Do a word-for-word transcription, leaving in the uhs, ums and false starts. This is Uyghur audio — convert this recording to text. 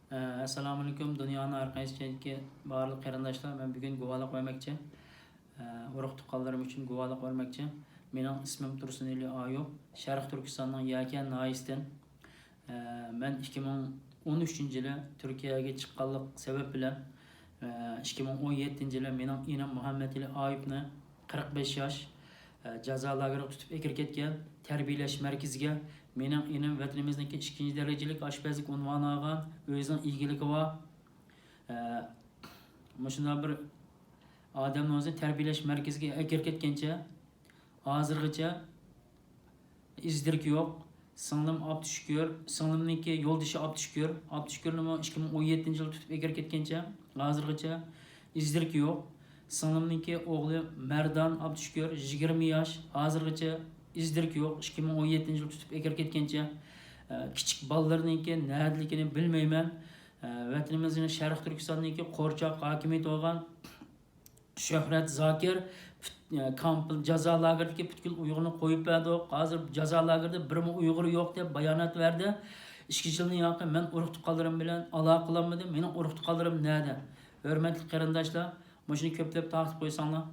ئەسسالامۇئەلەيكۇم، دۇنيانىڭ ھەر قايسى جايىدىكى بارلىق قېرىنداشلار، مەن بۈگۈن گۇۋاھلىق بەرمەكچى. ئە، ئۇرۇق تۇغقانلىرىم ئۈچۈن گۇۋاھلىق بەرمەكچى. مېنىڭ ئىسمىم تۇرسۇنئېلى ئايۇپ، شەرقىي تۈركىستاننىڭ يەكەن ناھىيەسىدىن. ئە، مەن ئىككى مىڭ ئون ئۈچىنچى يىلى تۈركىيەگە چىققانلىق سەۋەب بىلەن، ئە، ئىككى مىڭ ئون يەتتىنچى يىلى مېنىڭ ئىنىم مۇھەممەتئېلى ئايۇپنى، قىرىق بەش ياش، ئە، جازا لاگېرىغا تۇتۇپ ئەكىرىپ كەتكەن، تەربىيەلەش مەركىزىگە. مېنىڭ ئىنىم ۋەتىنىمىزنىڭكى ئىككىنچى دەرىجىلىك ئاشپەزلىك ئۇنۋانى ئالغان، ئۆزىنىڭ ئىگىلىكى بار. ئە، مۇشۇنداق بىر ئادەمنى ئۆزىنى تەربىيەلەش مەركىزىگە ئەكىرىپ كەتكەنچە، ھازىرغىچە ئىز دېرىكى يوق. سىڭلىم ئابدۇشۈكۈر، سىڭلىمنىڭكى يولدىشى ئابدۇشۈكۈر، ئابدۇشۈكۈرنىمۇ ئىككى مىڭ ئون يەتتىنچى يىلى تۇتۇپ ئەكىرىپ كەتكەنچە، ھازىرغىچە ئىز دېرىكى يوق. سىڭلىمنىڭكى ئوغلى مەردان ئابدۇشۈكۈر، يىگىرمە ياش، ھازىرغىچە ئىز دېرىكى يوق. ئىككى مىڭ ئون يەتتىنچى يىلى تۇتۇپ ئەكىرىپ كەتكەنچە، ئە، كىچىك بالىلىرىنىڭكى نەدىلىكىنى بىلمەيمەن. ئە، ۋەتىنىمىزنىڭ شەرقىي تۈركىستاندىكى قورچاق ھاكىمىيىتى بولغان شۆھرەت زاكىر پۈت-، ئە، كامپ، جازا لاگېرىدىكى پۈتكۈل ئۇيغۇرنى قويۇپ بەردۇق. ھازىر جازا لاگېرىدا بىرمۇ ئۇيغۇر يوق دەپ بايانات بەردى. ئىككى يىلدىن ياقى مەن ئۇرۇق تۇغقانلىرىم بىلەن ئالاقە قىلالمىدىم. مېنىڭ ئۇرۇق تۇغقانلىرىم نەدە؟ ھۆرمەتلىك قېرىنداشلار، مۇشۇنى كۆپلەپ تارقىتىپ قويساڭلار.